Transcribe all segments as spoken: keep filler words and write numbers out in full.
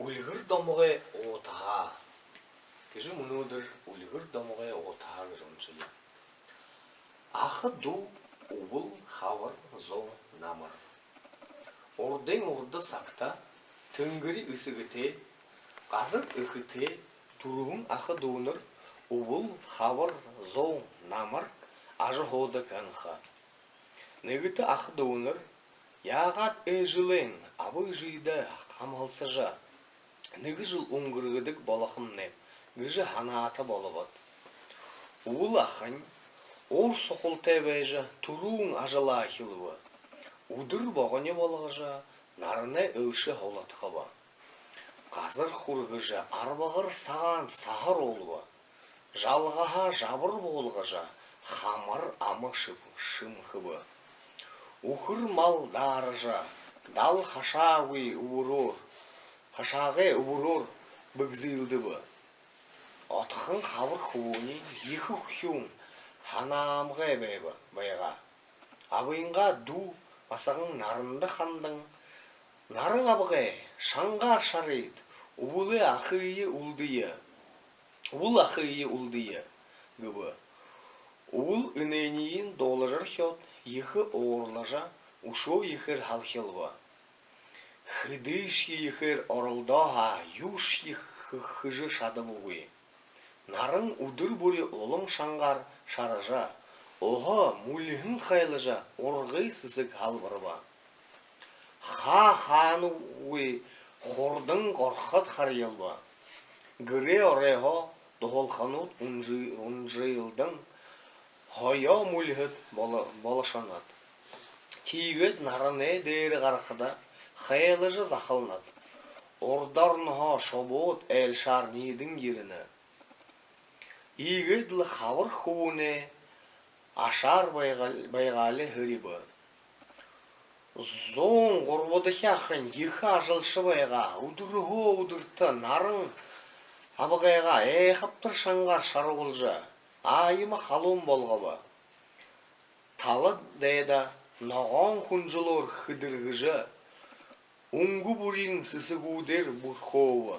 Үльгэр домогой уутаһаа. Гэжэ мүнөөдэр Үльгэр домогой уутаһаа гэжэ уншая. Аха дүү, үбэл, хабар, зуун намар. Урдын урда сагта тэнгэри эсэгэтэй, газар эхэтэй дүрбэн аха дүүнэр, үбэл, хабар, зуун намар ажаһуудаг һэн ха. Нэгэтэ аха дүүнэр яагаад эжэлэйнь аба эжыдээ хамһалсажа, нэгэ жэл үнгэргэдэг болохомнай гэжэ һанаата болобод. Үбэл ахань уур сухалтай байжа, түрүүн ажалаа эхилбэ. Үдэр богони болгожо, наранай элшэ һулатхаба. Газар хүргэжэ, арбагар сагаан саһа оруулба. Жалгаһаа жабар буулгажа, хамар ама шэм-, шэмхэбэ. Үхэр мал дааража, дал хашаагүй үбэрөөр, хашаагай үбэрөөр бэгзылдэбэ. Отхон хабар хүбүүниинь ехэ хүхюун һанаамгай байба, байгаа. Абынгаа дүү басаган наранда хандан: «Наран абгай, шангаар шарыт, үбэл ахые үлдые, үбэл ахые үлдые», — гэбэ. Үбэл энээниие дуулажархёод, ехэ уурлажа, үшөө ехээр һалхилба. Хэдышье ехээр оролдоо һаа, юушье хэ-, хэжэ шадабагүй. Наран үдэр бүри улам шангаар шаража, уһа мүльһэн хайлажа, ургы сэсэг һалбарба. Хаа хаанагүй хурдан горход харьялба. Гэрэй оройһоо дуһалханууд унжи-, унжалдан, һоёо мүльһэд боло-, болошонод. Тиигээд наранай дээрэ гарахада, хайлажа захалнад. Урда орноһоо шубууд айлшаар ниидэн ерэнэ. Иигээд лэ хабар хүбүүнэй ашаар байгаал-, байгаали һэрибэ. Зуун гурбадахи ахань ехэ ажалша байгаа. Үдэрһөө үдэртэ наран абгайгаа айхабтар шангаар шаруулжа, аяма халуун болгобо. Тала дайда ногоон хүнжэлөөр хэдэргэжэ, үнгэ бүриин сэсэгүүдээр бүрхөөбэ.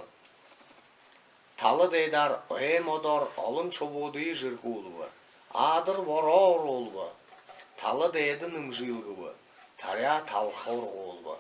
Тала дайдаар ой модоор олон шубуудые жэргүүлбэ. Аадар бороо оруулба. Тала дайда нэмжылгэбэ. Таряа талха ургуулба.